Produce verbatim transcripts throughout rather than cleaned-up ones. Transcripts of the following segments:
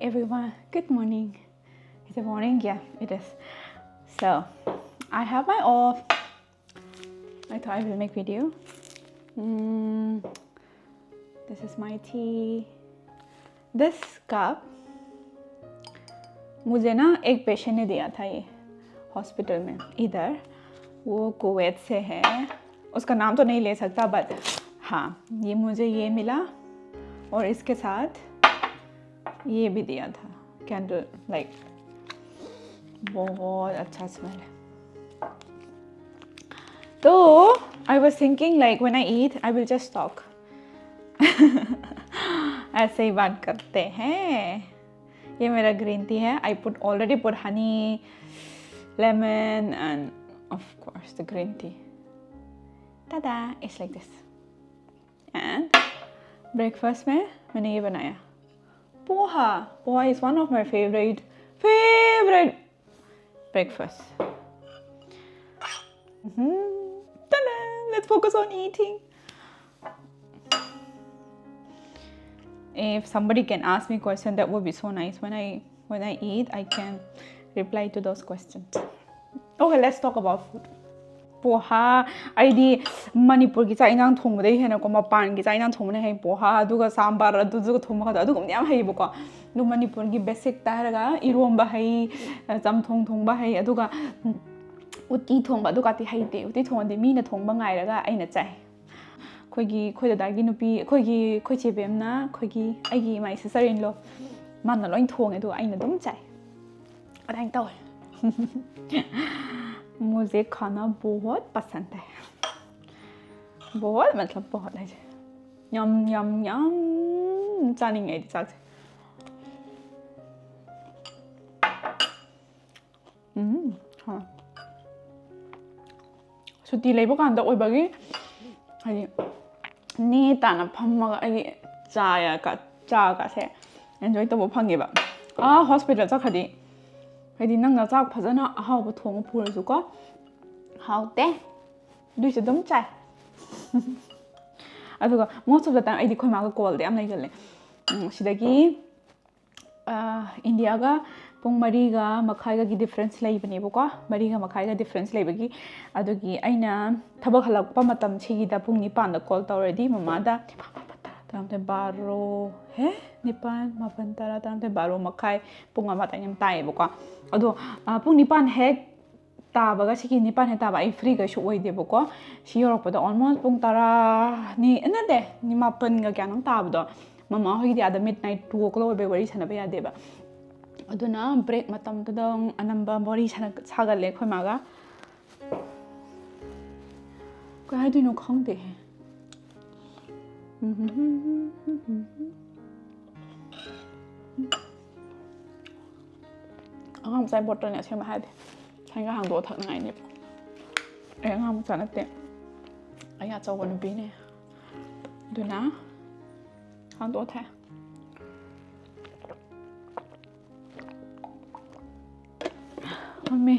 Everyone, good morning. Is it morning? Yeah, it is. So, I have my off. I thought I will make video. Mm, this is my tea. This cup मुझे ना एक patient ने दिया था ये hospital में इधर। वो कुवैत से है, उसका नाम तो नहीं ले सकता, बट हाँ, ये मुझे ये मिला और इसके साथ ये भी दिया था कैंडल, लाइक बहुत अच्छा स्मेल है। तो I was thinking, like, when I eat, I will just talk. ऐसे ही बात करते हैं। ये मेरा ग्रीन टी है। I put already put honey, lemon and of course the green tea. Ta-da! It's like this. And breakfast में मैंने ये बनाया poha. Poha is one of my favorite, favorite breakfast. Mhm. Ta-da! Let's focus on eating. If somebody can ask me question, that would be so nice. When I when I eat, I can reply to those questions. Okay, let's talk about food. ꯄꯣꯍꯥ, ꯑꯩꯗꯤ ꯃꯅꯤꯄꯨꯔꯒꯤ ꯆꯥꯛ ꯏꯟꯖꯥꯡ ꯊꯣꯡꯕꯗꯩ ꯍꯦꯟꯅꯀꯣ, ꯃꯄꯥꯟꯒꯤ ꯆꯥꯛ ꯏꯟꯖꯥꯡ ꯊꯣꯡꯕꯅ ꯍꯦꯟꯅ, ꯄꯣꯍꯥ, ꯑꯗꯨꯒ ꯁꯥꯝꯕꯔ, ꯑꯗꯨꯗꯨꯒ ꯊꯣꯡꯕ ꯈꯛꯇ, ꯑꯗꯨꯒꯨꯝꯕꯗꯤ ꯌꯥꯝ ꯍꯩꯌꯦꯕꯀꯣ꯫ ꯑꯗꯨ ꯃꯅꯤꯄꯨꯔꯒꯤ ꯕꯦꯁꯤꯛꯇ ꯍꯥꯏꯔꯒ ꯏꯔꯣꯝꯕ ꯍꯩ, ꯆꯝꯊꯣꯡ ꯊꯣꯡꯕ ꯍꯩ, ꯑꯗꯨꯒ ꯎꯇꯤ ꯊꯣꯡꯕ, ꯑꯗꯨꯒꯗꯤ ꯍꯩꯇꯦ꯫ ꯎꯇꯤ ꯊꯣꯡꯕꯗꯤ ꯃꯤꯅ ꯊꯣꯡꯕ ꯉꯥꯏꯔꯒ ꯑꯩꯅ ꯆꯥꯏ꯫ ꯑꯩꯈꯣꯏꯒꯤ, ꯑꯩꯈꯣꯏ ꯗꯗꯥꯒꯤ ꯅꯨꯄꯤ, ꯑꯩꯈꯣꯏꯒꯤ, ꯑꯩꯈꯣꯏ ꯆꯦ ꯕꯦꯝꯅ, ꯑꯩꯈꯣꯏꯒꯤ, ꯑꯩꯒꯤ my sister in law, ꯃꯥꯅ ꯂꯣꯏ ꯊꯣꯡꯉꯦ, ꯑꯗꯨꯒ ꯑꯩꯅ ꯑꯗꯨꯝ ꯆꯥꯏ꯫ ꯑꯗꯨꯃꯥꯏꯅ ꯇꯧꯋꯦ꯫ मुझे खाना बहुत पसंद है। बहुत मतलब बहुत ꯍꯥꯏꯁꯦ, ꯌꯥꯝ ꯌꯥꯝ ꯌꯥꯝ ꯆꯥꯅꯤꯡꯉꯦ ꯑꯩꯗꯤ ꯆꯥꯛꯁꯦ꯫ ꯎꯝ, ꯍꯣꯏ꯫ ꯁꯨꯇꯤ ꯂꯩꯕ ꯀꯥꯟꯗ ꯑꯣꯏꯕꯒꯤ, ꯍꯥꯏꯗꯤ, ꯅꯦ ꯇꯥꯅ ꯐꯝꯃꯒ ꯑꯩꯒꯤ ꯆꯥ ꯌꯥ-, ꯀ-, ꯆꯥꯒꯁꯦ ꯑꯦꯟꯖꯣꯏ ꯇꯧꯕ ꯐꯪꯉꯦꯕ꯫ ꯑꯥ, ꯍꯣꯁꯄꯤꯇꯥꯜ ꯆꯠꯈ꯭ꯔꯗꯤ, ꯍꯥꯏꯗꯤ, ꯅꯪꯅ ꯆꯥꯛ ꯐꯖꯅ ꯑꯍꯥꯎꯕ ꯊꯣꯡꯉ ꯄꯨꯔꯁꯨꯀꯣ, ꯍꯥꯎꯇꯦ꯫ ꯑꯗꯨꯏꯁꯨ ꯑꯗꯨꯝ ꯆꯥꯏ꯫ ꯑꯗꯨꯒ most of the time ꯑꯩꯗꯤ ꯑꯩꯈꯣꯏ ꯃꯥꯒ ꯀꯣꯜꯗ ꯌꯥꯝ ꯂꯩꯒꯜꯂꯦ꯫ ꯎꯝ, ꯁꯤꯗꯒꯤ ꯏꯟꯗꯤꯌꯥꯒ ꯄꯨꯡ ꯃꯔꯤꯒ ꯃꯈꯥꯏꯒꯒꯤ ꯗꯤꯐ꯭ꯔꯦꯟꯁ ꯂꯩꯕꯅꯦꯕꯀꯣ꯫ ꯃꯔꯤꯒ ꯃꯈꯥꯏꯒ ꯗꯤꯐ꯭ꯔꯦꯟꯁ ꯂꯩꯕꯒꯤ, ꯑꯗꯨꯒꯤ ꯑꯩꯅ ꯊꯕꯛ ꯍꯜꯂꯛꯄ ꯃꯇꯝ ꯁꯤꯒꯤꯗ ꯄꯨꯡ ꯅꯤꯄꯥꯟꯗ ꯀꯣꯜ ꯇꯧꯔꯗꯤ ꯃꯃꯥꯗ ꯅꯤꯄꯥꯟ, ꯃꯥꯄꯟ, ꯇꯔꯥ, ꯇꯔꯥꯃꯥꯊꯣꯏ, ꯕꯥꯔꯣ, ꯍꯦ, ꯅꯤꯄꯥꯟ, ꯃꯥꯄꯟ, ꯇꯔꯥ, ꯇꯔꯥꯃꯥꯊꯣꯏ, ꯕꯥꯔꯣ ꯃꯈꯥꯏ, ꯄꯨꯡ ꯑꯃ ꯑꯗꯨꯃꯥꯏꯅ ꯇꯥꯏꯌꯦꯕꯀꯣ꯫ ꯑꯗꯣ ꯄꯨꯡ ꯅꯤꯄꯥꯟ ꯍꯦꯛ ꯇꯥꯕꯒ, ꯁꯤꯒꯤ ꯅꯤꯄꯥꯟ ꯍꯦꯛ ꯇꯥꯕ ꯑꯩ ꯐ꯭ꯔꯤ ꯀꯩꯁꯨ ꯑꯣꯏꯗꯦꯕꯀꯣ꯫ ꯁꯤ ꯌꯧꯔꯛꯄꯗ ꯑꯣꯜꯃꯣꯁ ꯄꯨꯡ ꯇꯔꯥꯅꯤ, ꯅꯠꯇꯦ, ꯃꯥꯄꯟꯒ ꯀꯌꯥꯅꯣꯝ ꯇꯥꯕꯗꯣ꯫ ꯃꯃꯥ ꯍꯣꯏꯒꯤꯗꯤ ꯑꯥꯗ ꯃꯤꯠ ꯅꯥꯏꯠ, ꯇꯨ ꯑꯣ ꯀ꯭ꯂꯣꯛ ꯑꯣꯏꯕꯩ ꯋꯥꯔꯤ ꯁꯥꯟꯅꯕ ꯌꯥꯗꯦꯕ꯫ ꯑꯗꯨꯅ ꯕ꯭ꯔꯦꯛ ꯃꯇꯝꯗꯨꯗ ꯑꯅꯝꯕ ꯋꯥꯔꯤ ꯁꯥꯟꯅ-, ꯁꯥꯒꯜꯂꯦ ꯑꯩꯈꯣꯏ ꯃꯥꯒ꯫ ꯀꯩ ꯍꯥꯏꯗꯣꯏꯅꯣ ꯈꯪꯗꯦꯍꯦ꯫ ꯑꯉꯥꯡ ꯃꯆꯥꯒꯤ ꯕꯣꯇꯜꯅꯦ ꯑꯁꯦꯡꯕ ꯍꯥꯏꯔꯗꯤ꯫ ꯁꯥꯏꯅꯒ ꯍꯥꯡꯗꯣꯛꯑ ꯊꯛꯅꯉꯥꯏꯅꯦꯕ꯫ ꯑꯩ ꯑꯉꯥꯡ ꯃꯆꯥ ꯅꯠꯇꯦ꯫ ꯑꯩ ꯑꯆꯧꯕ ꯅꯨꯄꯤꯅꯦ꯫ ꯑꯗꯨꯅ ꯍꯥꯡꯗꯣꯛꯑ ꯊꯛꯑꯦ꯫ ꯃꯝꯃꯤ꯫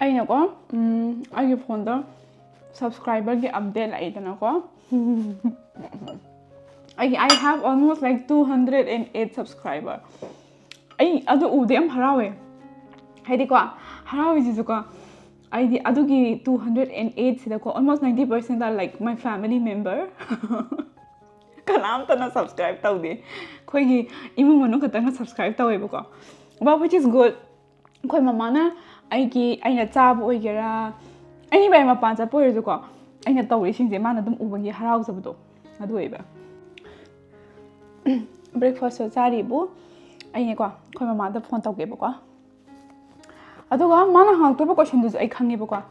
ꯑꯩꯅꯀꯣ, ꯎꯝ, ꯑꯩꯒꯤ ꯐꯣꯟꯗ ꯁꯕꯁꯀ꯭ꯔꯥꯏꯕꯔꯒꯤ ꯑꯞꯗꯦꯠ ꯂꯥꯛꯏꯗꯅꯀꯣ꯫ ꯑꯩꯒꯤ, I have almost, like, two hundred and eight subscriber. ꯑꯩ ꯑꯗꯨ ꯎꯕꯗ ꯌꯥꯝ ꯍꯔꯥꯎꯋꯦ꯫ ꯍꯥꯏꯗꯤꯀꯣ, ꯍꯔꯥꯎꯔꯤꯁꯤꯁꯨꯀꯣ, ꯑꯩꯗꯤ ꯑꯗꯨꯒꯤ two hundred and eight ꯁꯤꯗꯀꯣ, almost ninety percent are, like, my family member. ꯀꯅꯥꯝꯇꯅ ꯁꯕꯁꯀ꯭ꯔꯥꯏꯕ ꯇꯧꯗꯦ꯫ ꯑꯩꯈꯣꯏꯒꯤ ꯏꯃꯨꯡ ꯃꯅꯨꯡ ꯈꯛꯇꯪꯅ ꯁꯕꯁꯀ꯭ꯔꯥꯏꯕ ꯇꯧꯋꯦꯕꯀꯣ꯫ But which is good. ꯑꯩꯈꯣꯏ ꯃꯃꯥꯅ ꯑꯩꯒꯤ, ꯑꯩꯅ ꯆꯥꯕ ꯑꯣꯏꯒꯦꯔꯥ, anywhere ꯃꯄꯥꯟ ꯆꯠꯄ ꯑꯣꯏꯔꯁꯨꯀꯣ, ꯑꯩꯅ ꯇꯧꯔꯤꯁꯤꯡꯁꯦ ꯃꯥꯅ ꯑꯗꯨꯝ ꯎꯕꯒꯤ ꯍꯔꯥꯎꯖꯕꯗꯣ ꯑꯗꯨ ꯑꯣꯏꯕ꯫ ꯕ꯭ꯔꯦꯛꯐꯥꯁꯁꯨ ꯆꯥꯔꯤꯕꯨ ꯑꯩꯅꯦꯀꯣ, ꯑꯩꯈꯣꯏ ꯃꯃꯥꯗ ꯐꯣꯟ ꯇꯧꯒꯦꯕꯀꯣ꯫ ꯑꯗꯨꯒ ꯃꯥꯅ ꯍꯪꯉꯛꯇꯣꯏꯕ ꯀꯣꯏꯁꯟꯗꯨꯁꯨ ꯑꯩ ꯈꯪꯉꯦꯕꯀꯣ꯫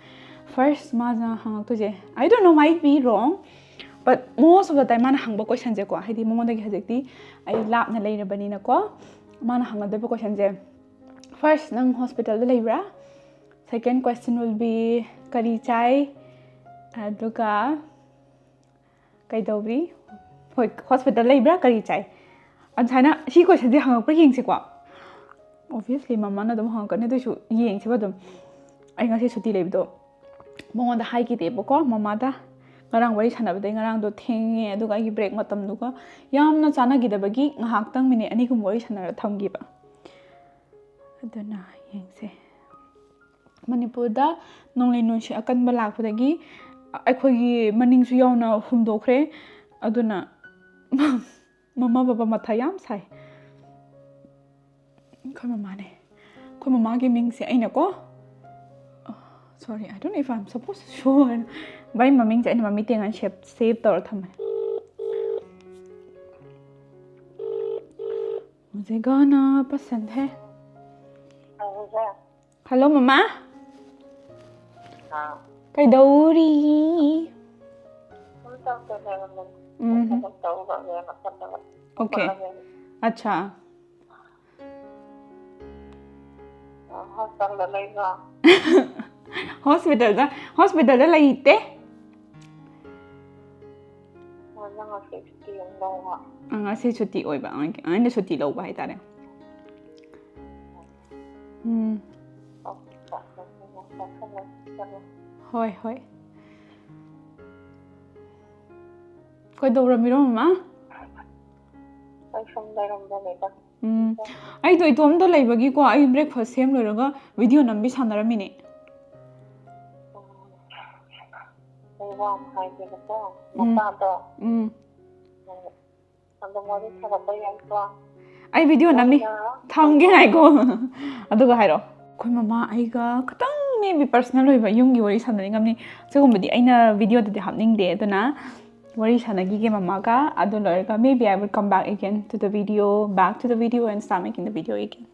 First ꯃꯥꯅ ꯍꯪꯉꯛꯇꯣꯏꯁꯦ, I don't know, might be wrong, but most of the time ꯃꯥꯅ ꯍꯪꯕ ꯀꯣꯏꯁꯟꯁꯦꯀꯣ, ꯍꯥꯏꯗꯤ ꯃꯉꯣꯟꯗꯒꯤ ꯍꯧꯖꯤꯛꯇꯤ ꯑꯩ ꯂꯥꯞꯅ ꯂꯩꯔꯕꯅꯤꯅꯀꯣ, ꯃꯥꯅ ꯍꯪꯒꯗꯣꯏꯕ ꯀꯣꯏꯁꯟꯁꯦ, first ꯅꯪ ꯍꯣꯁꯄꯤꯇꯥꯜꯗ ꯂꯩꯕ꯭ꯔꯥ? Second question will be ꯀꯔꯤ ꯆꯥꯏ? ꯑꯗꯨꯒ ꯀꯩꯗꯧꯔꯤ? ꯍꯣꯏ, ꯍꯣꯁꯄꯤꯇꯥꯜ ꯂꯩꯕ꯭ꯔꯥ? ꯀꯔꯤ ꯆꯥꯏ? ꯑꯗꯨꯃꯥꯏꯅ ꯁꯤ ꯀꯣꯏꯁꯟꯁꯦ ꯍꯪꯉꯛꯄ꯭ꯔꯥ ꯌꯦꯡꯁꯤꯀꯣ꯫ Obviously ꯃꯃꯥꯅ ꯑꯗꯨꯝ ꯍꯪꯉꯛꯀꯅꯤ, ꯑꯗꯨꯏꯁꯨ ꯌꯦꯡꯁꯤꯕ ꯑꯗꯨꯝ꯫ ꯑꯩ ꯉꯁꯤ ꯁꯨꯇꯤ ꯂꯩꯕꯗꯣ ꯃꯉꯣꯟꯗ ꯍꯥꯏꯈꯤꯗꯦꯕꯀꯣ, ꯃꯃꯥꯗ꯫ ꯉꯔꯥꯡ ꯋꯥꯔꯤ ꯁꯥꯟꯅꯕꯗꯩ ꯉꯔꯥꯡꯗꯣ ꯊꯦꯡꯉꯦ, ꯑꯗꯨꯒ ꯑꯩꯒꯤ ꯕ꯭ꯔꯦꯛ ꯃꯇꯝꯗꯨꯒ ꯌꯥꯝꯅ ꯆꯥꯟꯅꯈꯤꯗꯕꯒꯤ ꯉꯥꯏꯍꯥꯛꯇꯪ ꯃꯤꯅꯤꯠ ꯑꯅꯤꯒꯨꯝꯕ ꯋꯥꯔꯤ ꯁꯥꯟꯅꯔ ꯊꯝꯈꯤꯕ꯫ ꯑꯗꯨꯅ ꯌꯦꯡꯁꯦ꯫ ꯃꯅꯤꯄꯨꯔꯗ ꯅꯣꯡꯂꯩ ꯅꯨꯡꯁꯤꯠ ꯑꯀꯟꯕ ꯂꯥꯛꯄꯗꯒꯤ ꯑꯩꯈꯣꯏꯒꯤ ꯃꯅꯤꯡꯁꯨ ꯌꯥꯎꯅ ꯍꯨꯝꯗꯣꯛꯈ꯭ꯔꯦ꯫ ꯑꯗꯨꯅ ꯃꯃꯥ ꯕꯕꯥ ꯃꯊꯥ ꯌꯥꯝ ꯁꯥꯏ꯫ ꯑꯩꯈꯣꯏ ꯃꯃꯥꯅꯦ꯫ ꯑꯩꯈꯣꯏ ꯃꯃꯥꯒꯤ ꯃꯤꯡꯁꯦ ꯑꯩꯅꯀꯣ, sorry, I don't know if I'm supposed to show her. ꯚꯥꯏ, ꯃꯃꯤꯡꯁꯦ ꯑꯩꯅ ꯃꯃꯤꯠ ꯇꯦꯡꯉꯥꯟ ꯁꯦꯞ ꯁꯦꯞ ꯇꯧꯔ ꯊꯝꯃꯦ꯫ मुझे गाना पसंद है. ꯍꯜꯂꯣ, ꯃꯃꯥ꯫ ꯀꯩꯗꯧꯔꯤ? ꯎꯝ꯫ ꯑꯣꯀꯦ꯫ ꯑꯠꯆꯥ꯫ ꯍꯣꯁꯄꯤꯇꯥꯜꯗ ꯂꯩꯇꯦ꯫ ꯑ, ꯉꯁꯤ ꯁꯨꯇꯤ ꯑꯣꯏꯕ, ꯑꯩꯅ ꯁꯨꯇꯤ ꯂꯧꯕ ꯍꯥꯏꯇꯥꯔꯦ꯫ ꯎꯝ꯫ ꯍꯣꯏ, ꯍꯣꯏ꯫ ꯀꯩꯗꯧꯔꯝꯃꯤꯅꯣ, ꯃꯃꯥ? ꯑꯩ ꯁꯨꯝ ꯂꯩꯔꯝꯕꯅꯤꯗ꯫ ꯎꯝ꯫ ꯑꯩꯗꯣ ꯏꯇꯣꯝꯇ ꯂꯩꯕꯒꯤꯀꯣ, ꯑꯩ ꯕ꯭ꯔꯦꯛꯐꯥꯁ ꯁꯦꯝ ꯂꯣꯏꯔꯒ ꯚꯤꯗꯤꯑꯣ ꯅꯝꯕꯤ ꯁꯥꯟꯅꯔꯝꯃꯤꯅꯦ꯫ ꯑꯩ ꯋꯥ ꯑꯃ ꯍꯥꯏꯒꯦꯕꯀꯣ, ꯎꯝ꯫ ꯃꯄꯥꯗꯣ꯫ ꯎꯝ꯫ ꯑꯗꯨꯝ ꯋꯥꯔꯤ ꯁꯥꯒꯠꯄ ꯌꯥꯏꯀꯣ? ꯑꯩ ꯚꯤꯗꯤꯑꯣ ꯅꯝꯃꯤ꯫ ꯑꯩꯅ ꯊꯝꯒꯦ, ꯉꯥꯏꯈꯣ꯫ ꯑꯗꯨꯒ ꯍꯥꯏꯔꯛꯑꯣ꯫ ꯑꯩꯈꯣꯏ ꯃꯃꯥ ꯑꯩꯒ ꯈꯤꯇꯪ maybe personal ꯑꯣꯏꯕ ꯌꯨꯝꯒꯤ ꯋꯥꯔꯤ ꯁꯥꯟꯅꯅꯤꯡꯉꯝꯅꯤ꯫ ꯁꯤꯒꯨꯝꯕꯗꯤ ꯑꯩꯅ ꯚꯤꯗꯤꯑꯣꯗꯗꯤ ꯍꯥꯞꯅꯤꯡꯗꯦ꯫ ꯑꯗꯨꯅ ꯋꯥꯔꯤ ꯁꯥꯟꯅꯈꯤꯒꯦ ꯃꯃꯥꯒ꯫ ꯑꯗꯨ ꯂꯣꯏꯔꯒ maybe I will come back again to the video, back to the video and start making the video again.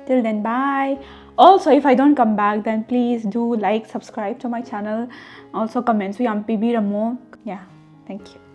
Till then, bye. Also, if I don't come back, then please do like, subscribe to my channel. Also, comment ꯁꯨ ꯌꯥꯝ ꯄꯤꯕꯤꯔꯝꯃꯣ꯫ Yeah, thank you.